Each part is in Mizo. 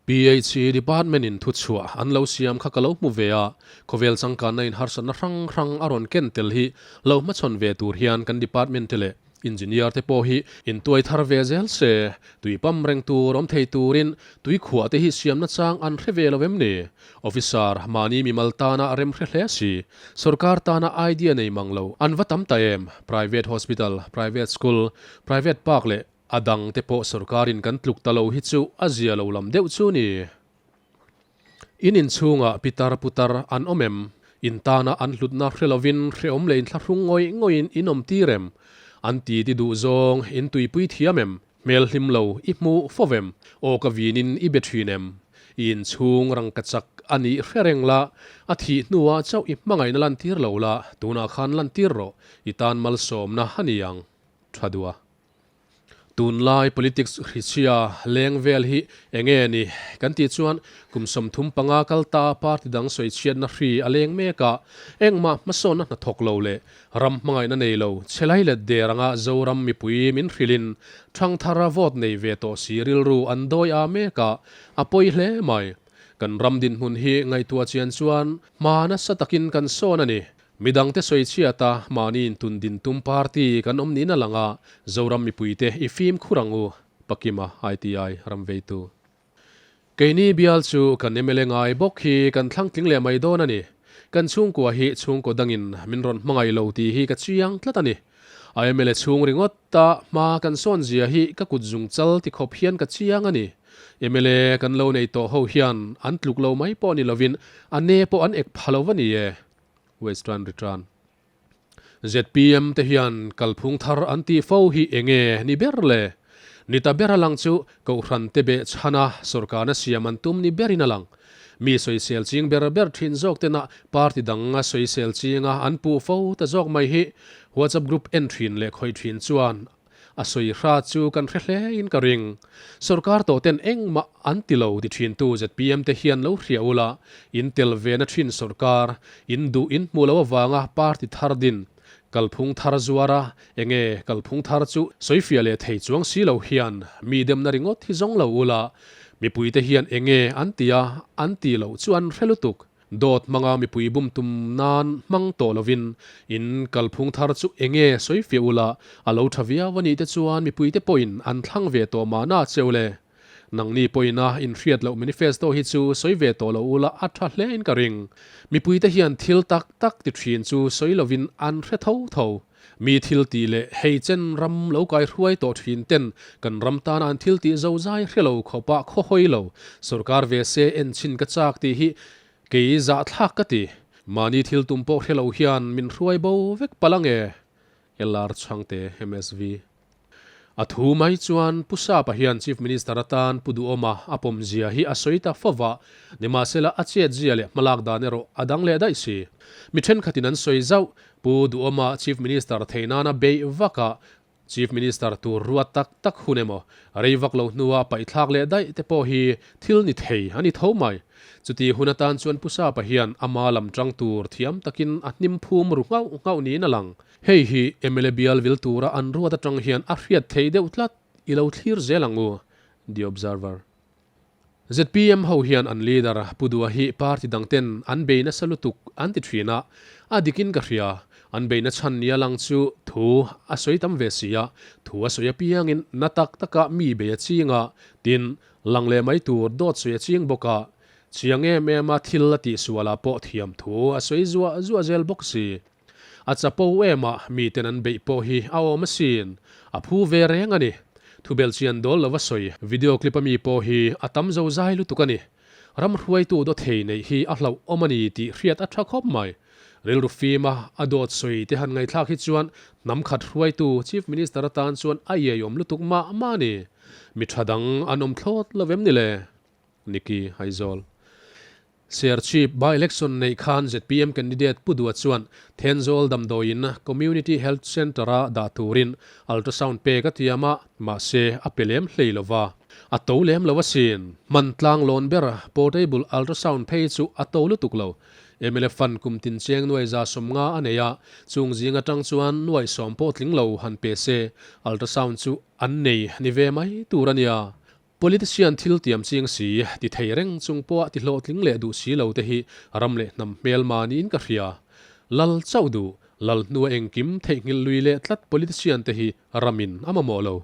PHE Department in thuchhuah an lo siam kha ka lo hmu ve a, khawvel changkanna in harsatna hrang hrang a rawn ken tel hi lo hmachhawn ve tur hian kan department te leh engineer te pawh hi intuai thar ve zel se, tui pam reng tur awm thei turin tui khuah te hi siamna chang an hre ve lo em ni? Officer mahni mimal tana rem hre hle si, sorkar tana idea nei mang lo an va tam ta em? Private hospital, private school, private park leh A dang te pawh sorkarin kan tluk ta lo hi chu a zia lo lam deuh chu ni. In inchhungah pitar putar an awm em? In tana an hlutna hre lovin hreawm leh inthlahrung ngawih ngawih in awm tir em? An ti ti duh zawng in tuipui thiam em? Hmel hlim lo i hmu fo vem? Aw ka vinin i be thin em? I inchhung rangkachak a nih hre reng la, a thih hnuah chauh i hmangaihna lantir lo la, tunah khan lantir rawh, i tan malsawmna a ni ang. Tha duh a. Tunlai politics hrichhia leng vel hi enge ni kan tih chuan kum 35 kal ta party dang sawichhiatna hri a leng mek a, engmah hmasawnna hnathawk lo leh ram hmangaihna nei lo chhelai let der anga Zoram mipui min hrilhin thangthara vote nei ve tawh si rilru an dawi a mek a, a pawi hle mai. Kan ram dinhmun hi ngaihtuah chian chuan hma nasa takin kan sawn a ni. Midangte sawichhiata mahni intun din tum party kan awm niin a lang a, Zoram mipuite i fimkhur ang u, Pakima ITI ramveitu. Keini bial chu kan mla ngai bawk hi kan thlang tling leh mai dawn a ni. Kan chhungkua hi chhungkaw dangin min rawn hmangaih lo tih hi ka chiang tlat a ni. A mla chhung ringawt ta hma kan sawn zia hi ka kut zung chal ti khawp hian ka chiang a ni. Mla kan lo nei tawh ho hian an tluk lo mai pawh ni lovin a ne pawh an ek pha lo va ni e. Western Return. Zpm te hian kalphung thar an tih fo hi enge ni ber le? Ni ta ber a lang chu Kohhran te beh chhana sawrkarna siam an tum ni berin a lang. Mi sawisel ching ber ber thin zawk tena party dang a sawisel chinga an puh fo ta zawk mai hi WhatsApp group en thin leh khawih thin chuan A sawi hra chu kan hre hle in ka ring. Sorkar tawh ten engmah an ti lo ti thin tu zpm te hian lo hria ula, in tel ve na thin sorkar, in duh in hmuh lo avanga party thar din, kalphung thar zuar a, enge kalphung thar chu sawifiah leh thei chuang si lo hian mi demna ringawt hi zawng lo ula, mipui te hian enge an ti a, an ti loh chu an hre lutuk. Dawt hmanga mipui bum tum nan hmang tawh lovin in kalphung thar chu enge sawi fiah ula, a lo tha viau a nih te chuan mipuite pawhin an thlang ve tawh mahna cheu le. Nangni pawhin a inhriat loh manifesto hi chu sawi ve tawh lo ula a tha hle in ka ring. Mipuite hian thil tak tak ti thin chu sawi lovin an hre tho tho. Mi thil tih leh hei chen ram lo kai hruai tawh thin ten kan ram tana an thil tih zozai hre lo khawpah khaw hawi lo sorkar ve se en chhin ka chak tih hi kei zahthlak ka ti. Mahni thil tum pawh hre lo hian min hruai bo vek palh ange. LR Chhangte MSV. A thu mai chuan Pu Sapa hian Chief Minister atan Pu Duhawma a pawm zia hi a sawi ta fo va, nimahsela a chet zia leh hmalak dan erawh a dang leh daih si. Mi thenkhatin an sawi zauh, Pu Duhawma Chief Minister thei nana beih vaka Chief Minister tur ruat tak tak hun emaw, rei vak lo hnua paihthlak leh daih te pawh hi thil ni thei a ni tho mai. Chuti hun atan chuan Pu Sapa hian ama lam tang tur thiam takin a hnim phum ru nghauh nghauh niin a lang. Hei hi mla bial vil tura an ruat atang hian a hriat thei deuh tlat, i lo thlir zel ang u, The Observer. Zpm ho hian an leader Pu Dua hi party dang ten an bei nasa lutuk an ti thin a, a dikin ka hria, an beina chhan nia lang chu thu a sawi tam ve si a, thu a sawi apiangin na tak taka mi bei a ching a, tin, lang leh mai tur dawt sawi a ching bawk a, chiang em em a thil a tihsualah pawh thiam thu a sawi zuah zuah zel bawk si. A chapo em a, miten an beih pawh hi a awm asin. A phu ve reng a ni. Thubelh chian dawl lova sawi video clip a mi pawh hi a tam zo zai lutuk a ni. Ram hruaitu dawt thei neih hi a hlauh awm a ni tih hriat a tha khawp mai. Rilru fim a, a dawt sawi te han ngaihthlak hi chuan hnam khat hruaitu Chief Minister atan chuan a iaiawm lutuk mah mah a ni. Mi tha dang an awm thlawt lo em ni le? Nikki Aizawl. Serchhip by-election neih khan zpm candidate Pu Dua chuan Thenzawl damdawiin Community Health Centre-a dah turin ultrasound pek a tiam a, mahse a pe lem hlei lo va. A to lem lo asin. Hman tlang lawn ber portable ultrasound phei chu a to lutuk lo. Mla fund kum tin cheng nuai 150 a nei a, chung zing atang chuan nuai 10 pawh tling lo han pe se ultrasound chu an nei ni ve mai tur a nia. Politician thil tiam ching si, ti thei reng chung pawha ti hlawhtling leh duh si lo te hi ram leh hnam hmelma niin ka hria. Lal chauh duh, lal hnua engkim theihnghilh lui leh tlat politician te hi ramin a mamawh lo.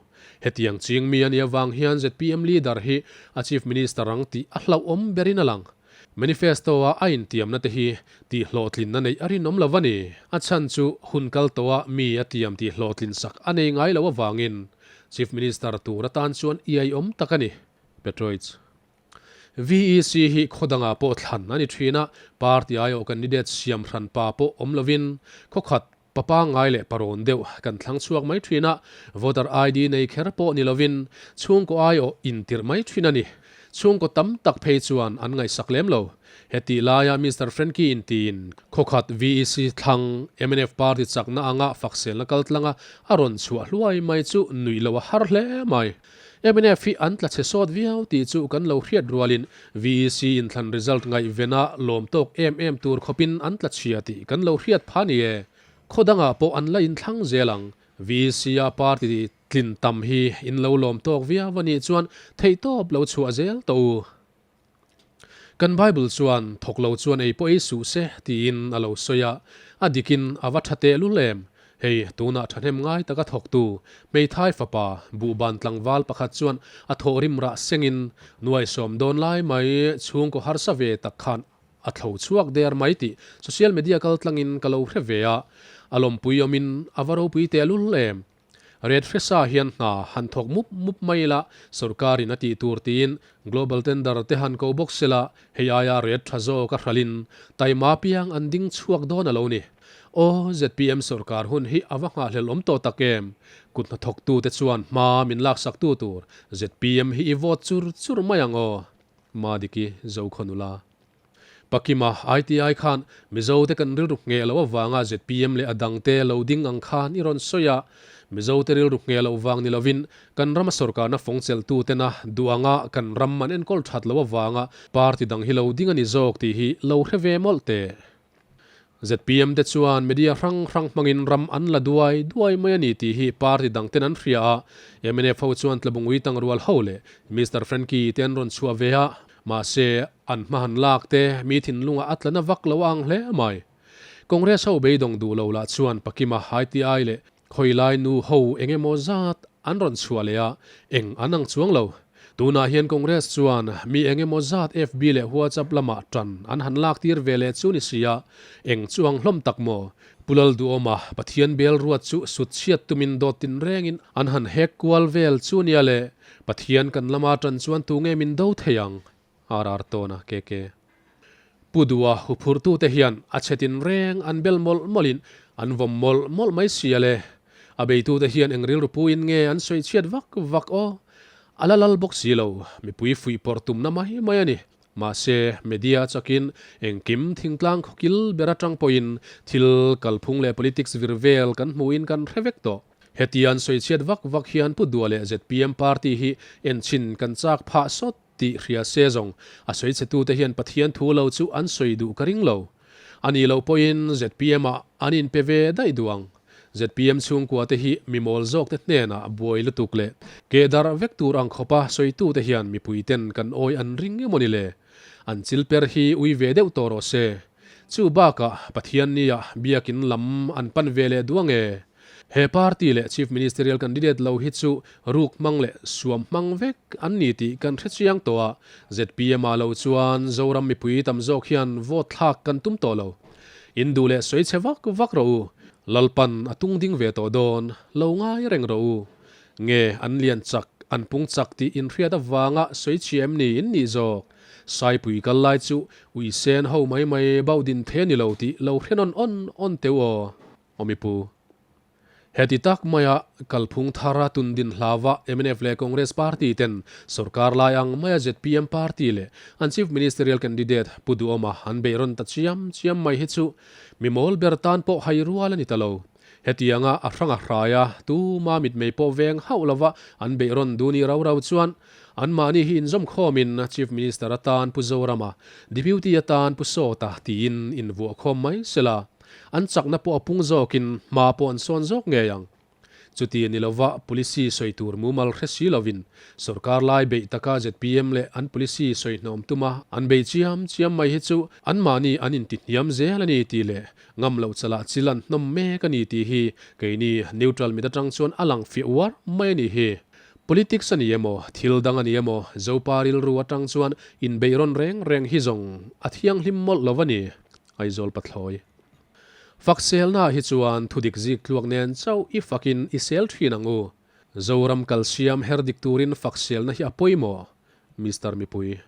Hetiang ching mi a nih avang hian zpm leader hi a Chief Minister ang tih a hlauhawm berin a lang. Manifesto-a a intiamna te hi tihhlawhtlinna neih a rinawm lo a ni. A chhan chu hun kal tawha mi a tiam tihhlawhtlin sak a nei ngai lo avangin Chief Minister tur atan chuan iaiawm tak a ni. Petroich. VEC hi khaw dangah pawh thlan a ni thin a, party aiawh candidate siam hran pa pawh awm lovin khaw khat pa pangngai leh parawn deuh kan thlang chhuak mai thin a, voter ID nei kher pawh ni lovin chhungkaw aiawh intirh mai thin a ni. Chhungkaw tam tak phei chuan an ngaihsak lem lo. Hetih laia Mister Frankie intiin khaw khat VEC thlang mnf party chakna anga fakselna kaltlanga a rawn chhuah hluai mai chu nuih loh a har hle mai. Mnf hi an tla chhe sawt viau tih chu kan lo hriat rualin VEC inthlan result ngaihvena lawm tawk em em tur khawpin an tla chhia tih kan lo hriat pha ni e. Khaw dangah pawh an la inthlang zel ang. VEC a party tlin tam hi in lo lawm tawk viau a nih chuan theihtawp lo chhuah zel tawh u. Kan Bible chuan thawk lo chuan ei pawh ei suh se tiin a lo sawi a, a dikin a va tha tehlul em? Hei, tunah thahnem ngai taka thawktu hmeithai fapa buhban tlangval pakhat chuan a thawhrim rah sengin nuai sawm dawn lai mai chhungkaw harsa ve tak khan a thlo chhuak der mai tih social media kaltlangin ka lo hre ve a, a lawmpui awmin a va ropui tehlul em? Red Hresa hian hna han thawk mup mup mai ila, sorkarin a tih tur tiin Global Tender te han ko bawk sela, hei aia red tha zawk a hralhin taima piang an ding chhuak dawn a lo ni. Aw, zpm sorkar hun hi a va nghahhlel awm tawh tak em? Kut hnathawktute chuan hma min laksaktu tur zpm hi i vote chur chur mai ang aw. Madiki Zokhawnula. Pakima, ITI khan Mizo te kan rilru ngheh loh avanga zpm leh a dangte lo ding ang khan i rawn sawi a. Mizo te rilru ngheh loh vang ni lovin kan rama sorkarna fawng chelhtu tena duh anga kan ram an enkawl that loh avanga party dang hi lo ding a ni zawk tih hi lo hre ve mawlh teh. Zpm te chuan media hrang hrang hmangin ram an la duai duai mai a ni tih hi party dang ten an hria a, mnf ho chuan Tlabungui tangrual ho leh Mister Frankie te an rawn chhuah ve a, mahse an hma han lak te mi thinlungah a tla na vak lo a ang hle mai. Congress ho beidawng duh lo lah chuan Pakima ITI leh Khawilai nu ho eng emaw zat an rawn chhuah leh a, eng an ang chuang lo. Tunah hian Congress chuan mi eng emaw zat FB leh WhatsApp lamah tan an han lak tir ve leh chu ni si a, eng chu ang hlawm tak maw? Pu Lalduhawma Pathian bel ruat chu sut chhiat tumin dawt tinrengin an han hek kual vel chu nia le, Pathian kan lama tan chuan tunge min do thei ang? RR Tawna KK. Pu Dua huphurhtute hian a chhe tinreng an bel mawlh mawlhin an vawm mawlh mawlh mai sia le. A beitute hian eng rilru puin nge an sawi chhiat vak vak aw? A la lal bawk si lo, mipui fuih pawrh tumna mai mai a ni. Mahse, media chakin engkim thingtlang khawkil ber atang pawhin thil kalphung leh politics vir vel kan hmuhin kan hre vek tawh. Hetian sawi chhiat vak vak hian Pu Dua leh zpm party hi enchhin kan chak phah sawt. Tih hria se zawng, a sawi che tute hian Pathian thu lo chu an sawi duh ka ring lo. A nih loh pawhin zpm ah an inpe ve daih duh ang. Zpm chhungkua te hi mi mawl zawk te hnenah buai lutuk leh keh darh vek tur ang khawpa sawitute hian mipui ten kan awi an ring emaw ni le? An chil per hi ui ve deuh tawh rawh se. Chu bakah Pathian nia biakin lam an pan ve leh duh ang e. He party leh Chief Ministerial candidate lo hi chu ruk hmang leh suam hmang vek an ni tih kan hre chiang tawh a, zpm ah lo chuan Zoram mipui tam zawk hian vote thlak kan tum tawh lo. In duh leh sawi chhe vak vak rawh u, Lalpan a tung ding ve tawh dawn, lo ngai reng rawh u. Nge an lian chak, an pung chak tih inhriat avanga sawi chhia em ni in nih zawk? Saipui kal lai chu uisen ho mai mai bauh din thei a ni lo tih lo hre nawn awn awn teu aw. Awmi pu. Heti tak maia kalphung thara tundin hlauva mnf leh Congress party ten sorkar lai ang maia zpm party leh an Chief Ministerial candidate Pu Duhawma an beih rawn ta chiam chiam mai hi chu mi mawl ber tan pawh hai rual a ni ta lo. Hetianga a hranga hraia tuma mitmei pawh veng hauh lova an beih rawn duh ni rau rau chuan anmahni hi inzawmkhawmin Chief Minister atan Pu Zorama, Deputy atan Pu Sawta tiin invuahkhawm mai sela. An chakna pawh a pung zawkin hma pawh an sawn zawk ngei ang. Chuti ni lova policy sawi tur mumal hre si lovin sorkar lai beih taka zpm leh an policy sawi hnawm tuma an bei chiam chiam mai hi chu anmahni an intihniam zel a ni tih leh ngam loh chalah chil an hnawm mek a ni tih hi keini neutral mit atang chuan a lang fiah uar mai a nih hi. Politics a ni emaw, thil dang a ni emaw, Zopa rilru atang chuan inbeih rawn reng reng hi zawng a thianghlim mawlh lo a ni, Aizawl Pathlawi. Fakselnaah hi chuan thudik zik tluak nen chauh i fakin i sel thin ang u. Zoram kalsiam her dik turin fakselna hi a pawimawh, Mister Mipui.